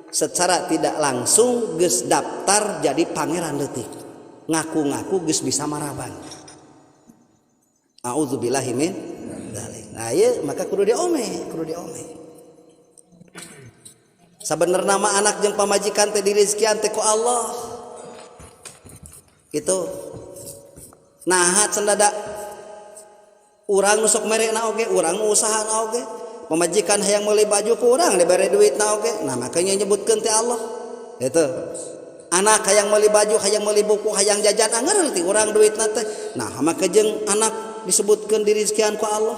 Secara tidak langsung geus daftar jadi pangeran leutik. Ngaku-ngaku geus bisa maraban. A'udzubillahi min dzalik. Nah, ieu maka kudu diome, kudu diome. Sabenerna mah anak jeung pamajikan teh dirizkian teh ku Allah. Gitu. Nah, cenah urang nu sok merena oge, urang nu usahana oge. Pamajikan hayang meuli baju ku urang dibere duitna oge. Nah, makanya nyebutkeun teh Allah. Gitu. Anak hayang meuli baju, hayang meuli buku, hayang jajan anger ti urang duitna teh. Nah, maka jeung anak disebutkeun dirizkian ku Allah.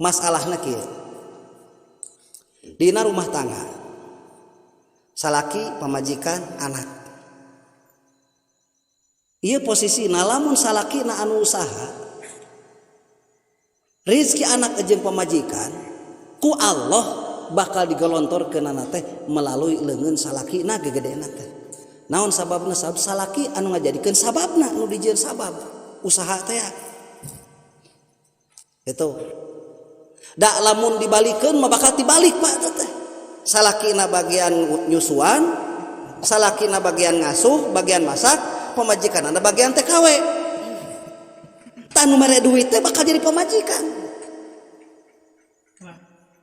Masalahna kieu. Dina rumah tangga salaki pamajikan anak. Ieu posisina lamun salakina anu usaha rizki anak jeung pamajikan ku Allah bakal digelontorkeunana teh melalui leungeun salakina gegedena teh. Naon sababna? Sabab salaki anu ngajadikeun sababna nu dijieun sabab usaha teh. Itu. Da lamun dibalikeun mah bakal dibalik Pak teh. Salakina bagian nyusuan, salakina bagian ngasuh, bagian masak, pamajikanana bagian TKW. Tah nu mere duit teh bakal jadi pamajikan.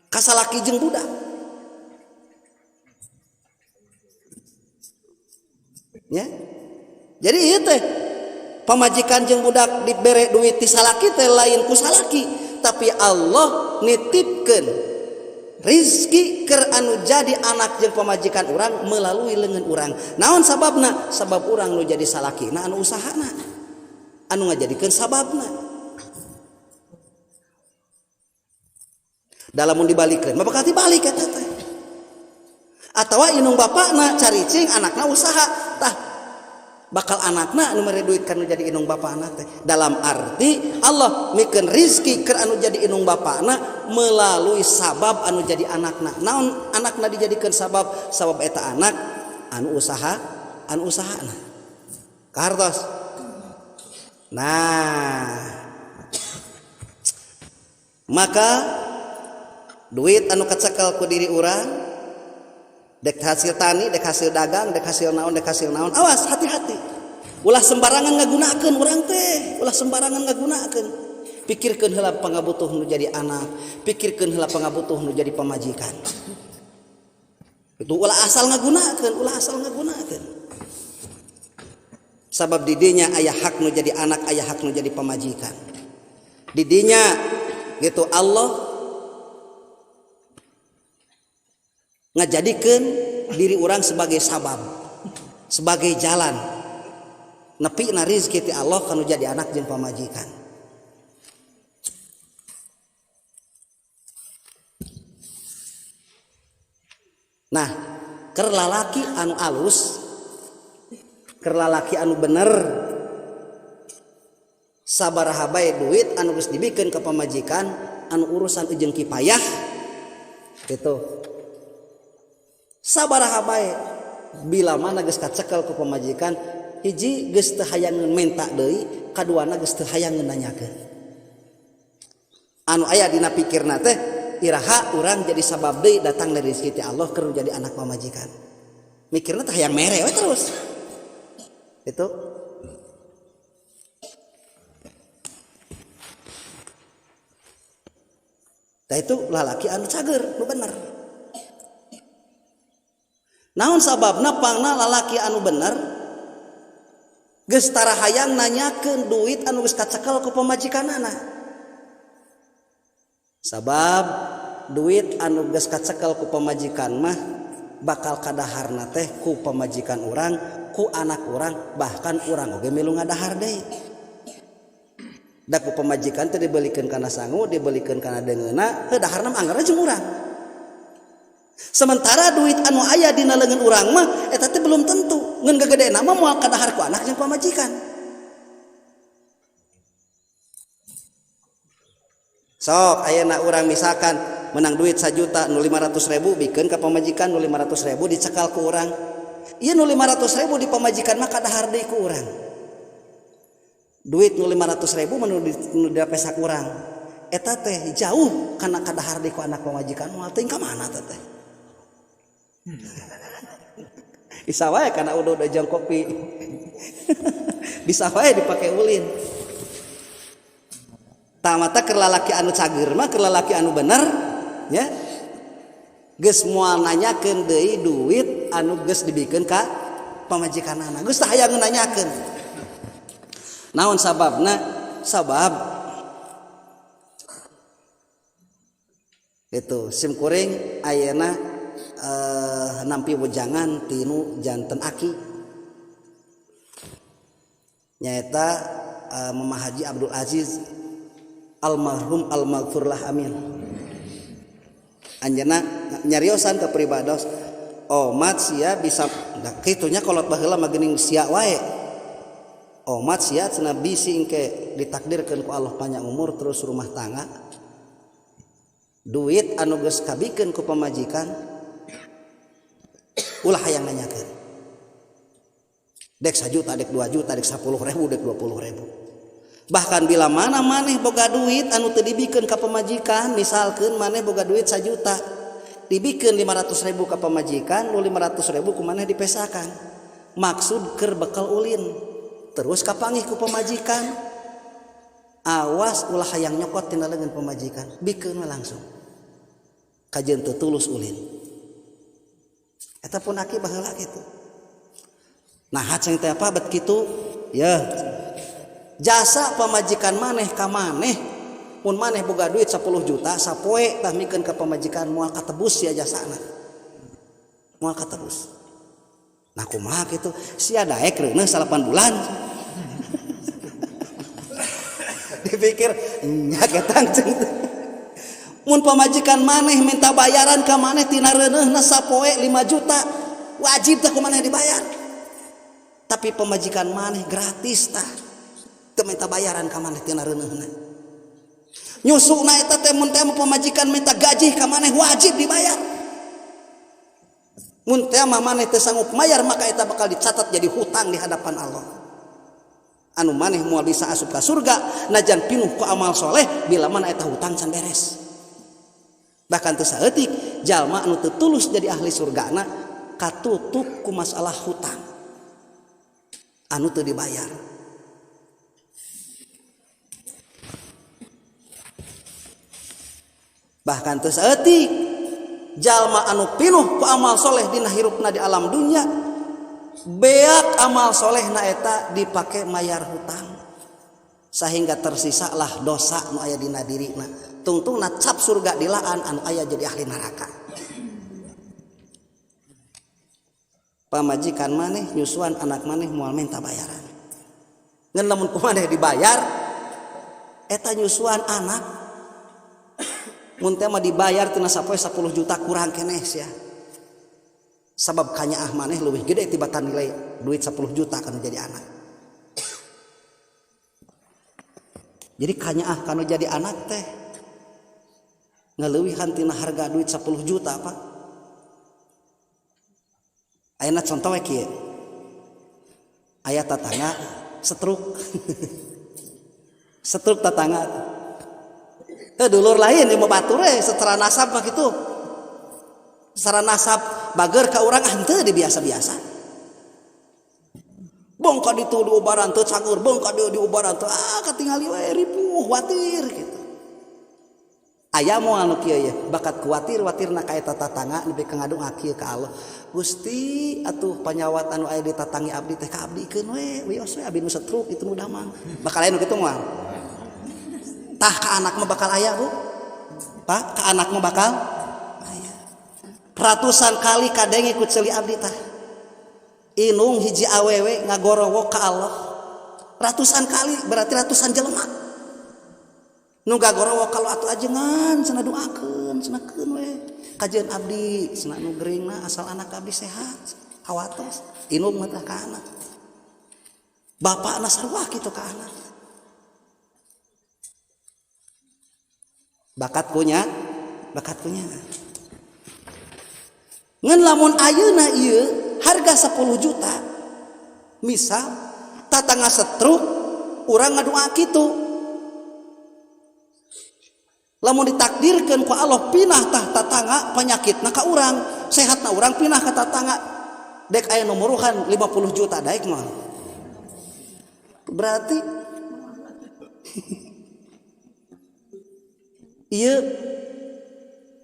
Ka salaki jeung budak. Ya. Jadi ieu teh pamajikan jeung budak dibere duit ti salaki teh lain ku salaki, tapi Allah nitipkeun rizki keur anu jadi anak jeung pamajikan urang melalui leungeun urang. Naon sababna? Sabab urang nu jadi salakina anu usahana, anu ngajadikeun sababna. Da lamun dibalikeun mah bakal dibalik eta teh. Atawa inung bapakna caricing anakna usaha, tah bakal anakna anu mere duit kana jadi inung bapakna teh. Dalam arti Allah mikeun rizki keur anu jadi inung bapakna melalui sabab anu jadi anakna. Naon anakna dijadikeun sabab? Sabab eta anak anu usaha, anu usahana. Kahartos. Nah, maka duit anu kacekel ku diri urang dek hasil tani, dek hasil dagang, dek hasil naon, dek hasil naon. Awas, hati-hati. Ulah sembarangan ngagunakeun urang teh, ulah sembarangan ngagunakeun. Pikirkeun heula pangabutuh nu jadi anak, pikirkeun heula pangabutuh nu jadi pamajikan. Itu ulah asal ngagunakeun, ulah asal ngagunakeun. Sabab didinya aya hak nu jadi anak, aya hak nu jadi pamajikan. Didinya gitu Allah ngajadikeun diri orang sebagai sabab, sebagai jalan nepi na rizki ti Allah kanu jadi anak jeung pamajikan. Nah, keur lalaki anu alus, keur lalaki anu bener, sabaraha bae duit anu geus dibikeun ka pamajikan anu urusan jeung kipayah gitu. Sabaraha bae bila mana geus kacekel ku pamajikan, hiji geus teu hayangeun menta deui, kaduana geus teu hayangeun nanyakeun. Anu aya dina pikirna teh iraha urang jadi sabab deui datang dari rezeki ti Allah keur jadi anak pamajikan. Mikirna teh hayang mere we terus. Itu. Tah itu lalaki anu cager, nu bener. Naon sababna pangna lalaki anu bener geus tara hayang nanyakeun duit anu geus kacekel ku pamajikanana. Sabab duit anu geus kacekel ku pamajikan mah bakal kadaharna teh ku pamajikan urang, ku anak urang, bahkan urang oge milu ngadahar deui. Da ku pamajikan teh dibelikeun kana sangu, dibelikeun kana deungeuna, heuh daharna mah anggar jeung urang. Sementara duit anu aya dina leungeun urang mah eta teh belum tentu ngeun gagedena mah moal kadahar ku anak jeung pamajikan. Sok ayeuna urang misalkan menang duit 1 juta nu 500.000 bikeun ka pamajikan, nu 500.000 dicekal ku urang. Ieu nu 500.000 di pamajikan mah kadahar deui ku urang. Duit nu 500.000 mah nu dipesak urang. Eta teh jauh kana kadahar deui ku anak pamajikan moal teuing ka mana teh teh. Bisa wae kana udud jeung kopi. Bisa wae dipake ulin. Tah mata keur lalaki anu cager mah keur lalaki anu bener nya. Geus moal nanyakeun deui duit anu geus dibikeun ka pamajikanana. Geus tah hayang nanyakeun. Naon sababna? Sabab itu sim kuring ayeuna nampi wejangan tinu janten aki nyaeta Mama Haji Abdul Aziz almarhum almaghfurlah amin. Anjeunna nyariosan ka pribados omat sia bisa da kitunya kolot baheula mah geuning sia wae. Omat sia cenah bisi engke ditakdirkeun ku Allah panjang umur terus rumah tangga. Duit anu geus kabikeun ku pamajikan ulah hayang nanyakeun. Dek 1 juta, dek 2 juta, dek 10 ribu, dek 20 ribu. Bahkan bila mana maneh boga duit anu teu dibikeun ka pamajikan, misalkeun maneh boga duit 1 juta, dibikeun 500 ribu ka pamajikan, nu 500 ribu ku maneh dipesakan. Maksud keur bekal ulin. Terus kapanggih ku pamajikan. Awas ulah hayang nyokot tina leungeun pamajikan, bikeun we langsung. Kajeun teu tulus ulin. Eta pun aki baheula kitu. Nah, haceng teh apa bet kitu? Ya. Jasa pamajikan maneh ka maneh, mun maneh boga duit 10 juta sapoe tah mikeun ka pamajikan moal katebus sia jasana. Moal katebus. Nah kumaha kitu? Sia daek reuneuh 8 bulan. Dipikir nya ketang ceng. Mun pamajikan maneh minta bayaran ka maneh tina reuneuhna sapoe 5 juta, wajib tah ku maneh dibayar. Tapi pamajikan maneh gratis tah. Teu minta bayaran ka maneh tina reuneuhna. Nyusukna eta teh mun teh pamajikan minta gaji ka maneh wajib dibayar. Mun teh mah maneh teu sanggup mayar maka eta bakal dicatat jadi hutang di hadapan Allah. Anu maneh moal bisa asup ka surga najan pinuh ku amal soleh bila mana eta hutang can beres. Bahkan teu saeutik jalma anu teu tulus jadi ahli surgana katutup ku masalah hutang anu teu dibayar. Bahkan teu saeutik jalma anu pinuh ku amal soleh dina hirupna di alam dunya beak amal solehna eta dipake mayar hutang sehingga tersisalah dosa nu aya dina dirina. Tungtungna cap surga dilaan anu aya jadi ahli neraka. Pamajikan maneh nyusuan anak maneh moal minta bayaran. Ngan lamun ku maneh dibayar eta nyusuan anak mun teh mah dibayar tina sapoe 10 juta kurang keneh sia. Sabab kanyaah maneh leuwih gede tibatan nilai duit 10 juta kanu jadi anak. Jadi kanyaah kanu jadi anak teh ngaleuwihan tina harga duit 10 juta Pak. Ayeuna contoh we kieu. Aya tatangga setruk. Setruk tatangga. Teu dulur lain ieu mah batur we secara nasab mah kitu. Secara nasab bager ka urang ah henteu di biasa-biasa. Bongka ditu diubaran teu cagur, bongka dieu diubaran teu ah katingali we ripuh watir kitu. Aya moal nu kieu ye, bakat kuatir-watirna ka eta tatangga nepi ka ngadung kieu ka Allah. Gusti atuh panyawat anu aya di tatangi abdi teh ka abdikeun we, wios we abdi nu setruk itu nu damang. Bakal aya nu kitu moal. Tah ka anak mah bakal aya, Bu. Pak, ka anak mah bakal aya. Ratusan kali kadenge ku ceuli abdi tah. Inung hiji awewe ngagorowok ka Allah. Ratusan kali berarti ratusan jelema. Nu gagorowok kalau atuh ajengan cenah doakeun, cenah keun we. Kajeun abdi cenah nu geuringna asal anak abdi sehat, hawatos. Inung mah tah ka anak. Bapakna sarua kitu ka anak. Bakat punya, bakat punya. Ngan lamun ayeuna ieu harga 10 juta. Misal tatangga setruk urang ngadoa kitu. Lamun ditakdirkeun ku Allah pinah tah tatangga penyakitna ka urang, sehatna urang pinah ka tatangga. Dek aya nu muruhan 50 juta daek mah. Berarti ieu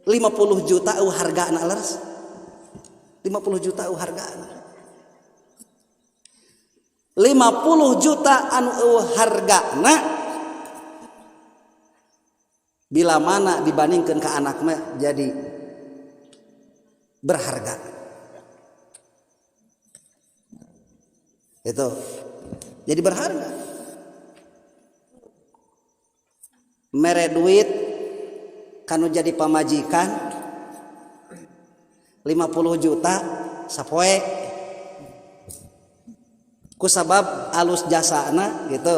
50 juta eueuh hargana leres. 50 juta eueuh hargana. 50 juta anu eueuh hargana bila mana dibandingkan ke anaknya jadi berharga. Itu jadi berharga. Mere duit kanu jadi pamajikan 50 juta sapoe kusabab alus jasana gitu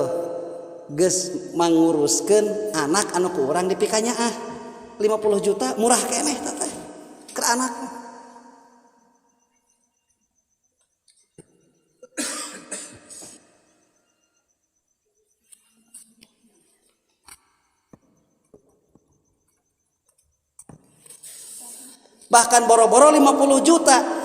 geus manguruskeun anak anu ku urang dipikanya ah 50 juta murah keneh teh keur anak. Bahkan boro-boro 50 juta